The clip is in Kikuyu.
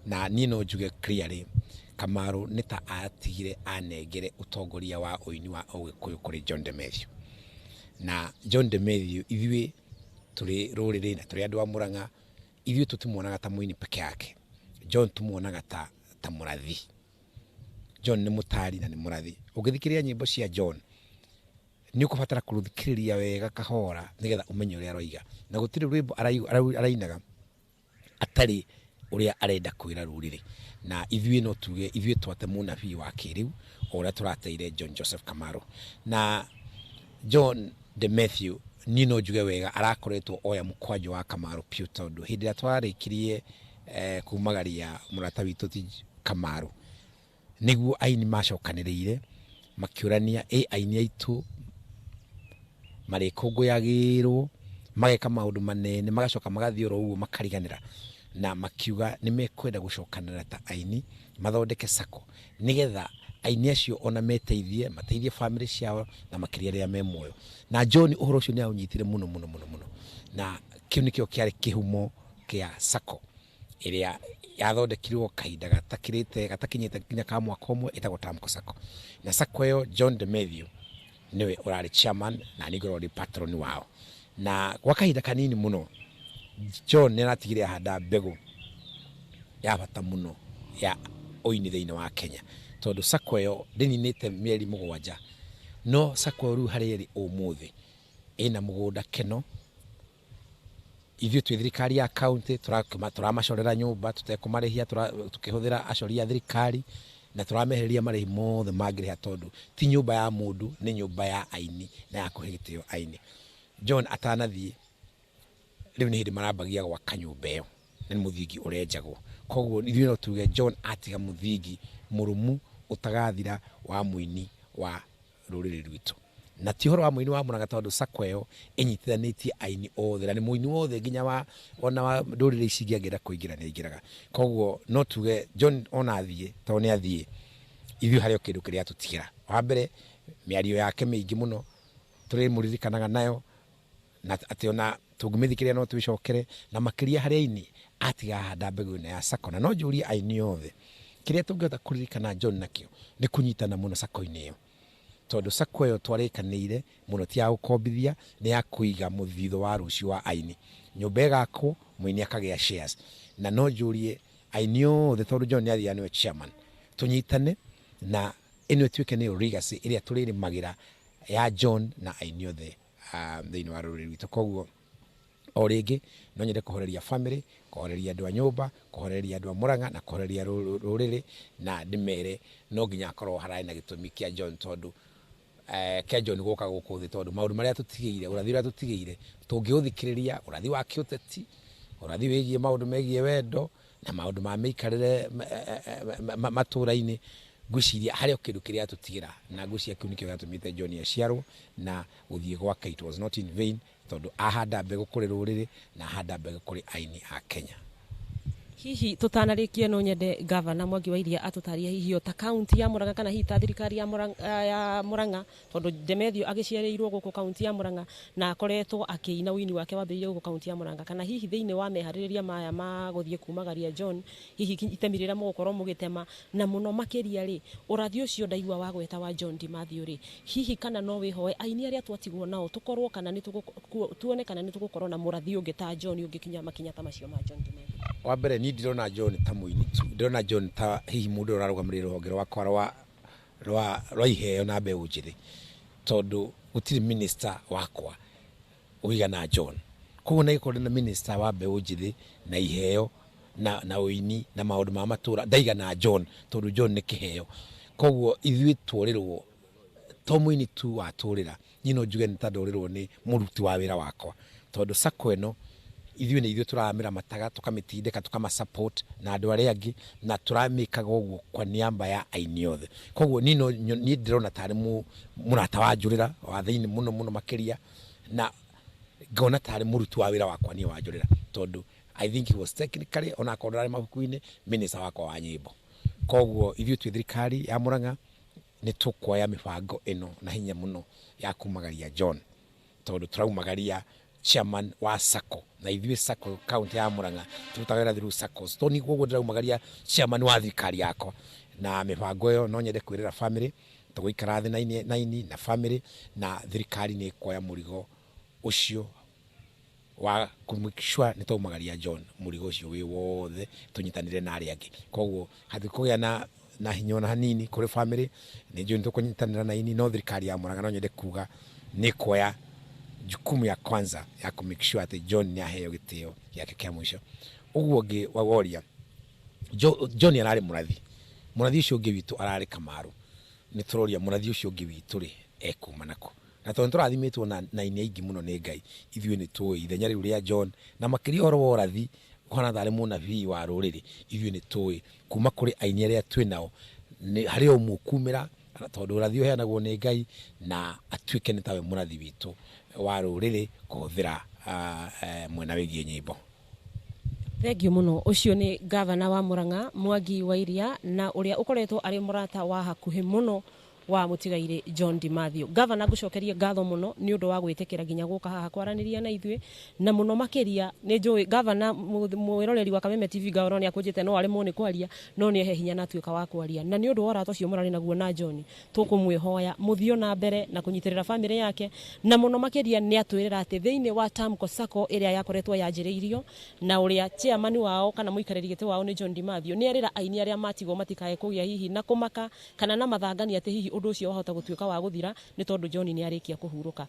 Na niĩ no njuge clearly, Kamaru nĩ ta atigire anengere ũtongoria wa ũini wa Ũgĩkũyũ kũrĩ John Demethiu. Na John Demethiu, ithuĩ tũrĩ rũrĩrĩ na tũrĩ andũ a Murang'a, ithuĩ tũtimuonaga ta mũini peke yake. John tumuonaga ta mũrathi. John nĩ mũtari na nĩ mũrathi. Ũngĩthikĩrĩria nyĩmbo cia John, nĩ ũkũbatara kũrũthikĩrĩria wega kahora nĩgetha ũmenye ũrĩa aroiga. Na gũtirĩ rwĩmbo arainaga atarĩ ũrĩa arenda kwĩra rũrĩrĩ. Na ithuĩ no tuge ithuĩ twate mũnabii wa kĩrĩu o ũrĩa tũrateire John Joseph Kamaru. Na John de Matthew, niĩ no njuge wega arakoretwo oya mũkwanjũ wa Kamaru piũ, tondũ hĩndĩ ĩrĩa twarĩkirie kumagaria mũrata witũ ti Kamaru, nĩguo aini macokanĩrĩire makĩũrania, ĩ aini aitũ marĩkũngũyagĩrwo, mageka maũndũ manene, magacoka magathiĩ oro ũguo makariganĩra, na makiuga nĩ mekwenda gũcokanĩrĩra ta aini mathondeke sacco nĩgetha aini acio ona meteithie, mateithie famĩlĩ ciao na makĩria rĩrĩa me muoyo. Na John ũhoro ũcio nĩ aũnyitire mũno mũno mũno mũno, na kĩu nĩkĩo kĩarĩ kĩhumo kĩa sacco ĩrĩa yathondekirwo kahinda gatakĩrĩte gatakinyĩte nginya ka mwaka ũmwe, ĩtagwo Tamko Sacco. Na sacco ĩyo John de Matthew nĩwe ũrarĩ chairman na niĩ ngoragwo ndĩ patron wao. Na gwa kahinda kanini mũno John nĩ aratigire ahanda mbegũ ya bata mũno ya ũini thĩinĩ wa Kenya, tondũ sacco ĩyo ndĩninĩte mĩeri 7, no sacco ĩyo rĩu harĩa ĩrĩ ũmũthĩ ĩna mũgũnda Keno. Ithuĩ twĩ thirikari ya county tũramacorera nyũmba tũtekũmarĩhia, tũkĩhũthĩra acori a thirikari, na tũramehereria marĩhi mothe mangĩrĩha, tondũ ti nyũmba ya mũndũ, nĩ nyũmba ya aini na ya kũhe gĩtĩo aini. John atanathiĩ, rĩu nĩ hĩndĩ marambagia gwaka nyũmba ĩyo na nĩ mũthingi ũrenjagwo. Koguo ithuĩ no tuge John atiga mũthingi mũrũmu ũtagathira wa mũini wa rũrĩrĩ rwitũ, na ti ũhoro wa mũini wa Murang'a, tondũ sacco ĩyo ĩnyitithanĩtie aini othe na nĩ mũini wothe, nginya wa ona wa ndũrĩrĩ ici ingĩ angĩenda kũingĩra nĩ aingĩraga. Koguo no tuge John ona athiĩ, tondũ nĩ athiĩ, ithuĩ harĩ o kĩndũ kĩrĩa atũtigĩra. Wa mbere, mĩario yake mĩingĩ mũno tũrĩmũririkanaga nayo, na atĩ ona tũngĩmĩthikĩrĩria no twĩcokere, na makĩria harĩ aini atiga ahanda mbegũ ĩno ya sacco. Na no njũrie aini othe, kĩrĩa tũngĩhota kũririkana John nakĩo nĩ kũnyitana mũno sacco-inĩ ĩyo, tondũ sacco ĩyo twarĩkanĩire mũno ti ya gũkombithia, nĩ ya kũiga mũthithũ wa rũciũ wa aini. Nyũmba ĩgakwo, mũini akagĩa shares. Na no njũrie aini othe, tondũ John nĩ athiaga nĩwe chairman, tũnyitane na ĩno ĩtuĩke nĩyo legacy ĩrĩa tũrĩrĩmagĩra ya John na aini othe thĩinĩ wa rũrĩrĩ rwitũ. Koguo o rĩngĩ no nyende kũhoreria family, kũhoreria andũ a nyũmba, kũhoreria andũ a Murang'a na kũhoreria rũrĩrĩ, na ndĩmere no nginya akorwo hararĩ na gĩtũmi kĩa John, tondũ kĩa John gũka gũkũ thĩ, tondũ maũndũ marĩa tũtigĩire, ũrathi ũrĩa tũtigĩire, tũngĩũthikĩrĩria, ũrathi wa kĩũteti, ũrathi wĩgiĩ maũndũ megiĩ wendo na maũndũ ma mĩikarĩre matũũra-inĩ, ngwĩciria harĩ o kĩndũ kĩrĩa atũtigĩra, na ngwĩciria kĩu nĩkĩo gĩatũmĩte John aciarwo, na gũthiĩ gwake it was not in vain, tondũ ahanda mbegũ kũrĩ rũrĩrĩ na ahanda mbegũ kũrĩ aini a Kenya. Hihi tũtanarĩkia, no nyende Gavana Mwangi wa Iria atũtarie hihi o ta kaunti ya Murang'a kana hihi ta thirikari ya Murang'a, tondũ Demethiũ agĩciarĩirwo gũkũ kaunti ya Murang'a na akoretwo akĩina, ũini wake wambĩrĩirie gũkũ kaunti ya Murang'a, kana hihi thĩinĩ wa meharĩrĩria maya ma gũthiĩ kumagaria John, hihi itemi rĩrĩa mũgũkorwo mũgĩtema, na mũno makĩria rĩ, ũrathi ũcio ndaigua wagweta wa John Dematthew rĩ, hihi kana no wĩhoe aini arĩa twatigwo nao tũkorwo kana nĩ tuone kana nĩ tũgũkorwo na mũrathi ũngĩ ta John ũngĩkinya makinya ta macio ma John Dematthew? Wa mbere, niĩ ndirona John ta mũini tu, ndĩrona John ta hihi mũndũ ũrĩa ũrarũgamĩrĩra rũhonge rwakwa rwa iheo na mbeũ njĩthĩ, tondũ gũtirĩ minister wakwa ũigana John. Koguo na gĩkorwo ndĩna minister wa mbeũ njĩthĩ na iheo na ũini na maũndũ ma matũra, ndaigana John, tondũ John nĩ kĩheo. Koguo ithuĩ tworĩrwo to mũini tu watũrĩra, niĩ no njuge nĩ ta ndorĩrwo nĩ mũruti wa wĩra wakwa, tondũ sacco ĩno ithuĩ nĩ ithuĩ tũramĩramataga, tũkamĩtindĩka, tũkama support na andũ arĩa angĩ, na tũramĩkaga ũguo kwa niaba ya aini othe. Koguo niĩ no niĩ ndĩrona tarĩ mũrata wa njũrĩra wa thĩinĩ mũno mũno makĩria, na ngona tarĩ mũruti wa wĩra wakwa niĩ wa njũrĩra, tondũ I think he was technically, ona akorwo ndararĩ mabuku-inĩ, minister wakwa wa nyĩmbo. Koguo ithuĩ twĩ thirikari ya Murang'a nĩ tũkuoya mĩbango ĩno na hinya mũno ya kumagaria John, tondũ tũraumagaria Chairman wa SACCO, na ithuĩ SACCO kaunti ya Murang'a tũrutaga wĩra through SACCOs, to nĩ koguo ndĩraumagaria chairman wa thirikari yakwa na mĩbango ĩyo. No nyende kwĩrĩra family tũgũikara thĩ na aini na family na thirikari nĩ ĩkuoya mũrigo ũcio wa kũ make sure nĩ twaumagaria John mũrigo ũcio wĩ wothe, tũnyitanĩre na arĩa angĩ. Koguo hatikũgĩa na hinya ona hanini kũrĩ family. Nĩ njũĩ nĩ tũkũnyitanĩra na aini, no thirikari ya Murang'a no nyende kuga nĩ kuoya jukumu ya kwanza ya kũ make sure atĩ John nĩ aheo gĩtĩo gĩake kĩa mũico. Ũguo ũngĩ wa woria, John ararĩ mũrathi, mũrathi ũcio ũngĩ witũ ararĩ Kamaru. Nĩ tũroria mũrathi ũcio ũngĩ witũ rĩ ekuma nakũ? Na tondũ nĩ tũrathimĩtwo na aini aingĩ mũno nĩ Ngai, ithuĩ nĩ tũĩ ithenya rĩu rĩa John, na makĩria ũhoro wa ũrathi ũhana tarĩ mũnabii wa rũrĩrĩ. Ithuĩ nĩ tũĩ kuma kũrĩ aini arĩa twĩ nao nĩ harĩ o ũmwe ũkumĩra, tondũ ũrathi ũheanagwo nĩ Ngai, na atuĩke nĩ tawe mũrathi witũ wa rũrĩrĩ kũhũthĩra mwena wĩgiĩ nyĩmbo. Thengiũ mũno. Ũcio nĩ gavana wa Murang'a, Mwangi wa Iria, na ũrĩa ũkoretwo arĩ mũrata wa hakuhĩ mũno wa mũtigairĩ John Di Mathew. Gavana, ngũcokerie ngatho mũno nĩ ũndũ wa gwĩtĩkĩra nginya gũka haha kwaranĩria na ithuĩ, na mũno makĩria nĩ njũĩ gavana, mwĩroreri wa Kameme TV, gavana nĩ akũnjĩte no aremwo nĩ kwaria, no nĩ ehe hinya na atuĩka wa kwaria, na nĩ ũndũ wa ũrata ũcio mũrarĩ naguo na John, tũkũmwĩhoya mũthiĩ na mbere na kũnyitĩrĩra famĩlĩ yake, na mũno makĩria nĩ atwĩrĩra atĩ thĩinĩ wa Tamco Sacco ĩrĩa yakoretwo yanjĩrĩirio na ũrĩa chairman wao kana mũikarĩri gĩtĩ wao nĩ John Di Mathew, nĩ erĩra aini arĩa matigwo matikae kũgĩa hihi na kũmaka kana na mathangania atĩ hihi ũndũ ũcio wahota gũtuĩka wa gũthira, nĩ tondũ John nĩ arĩkia kũhurũka.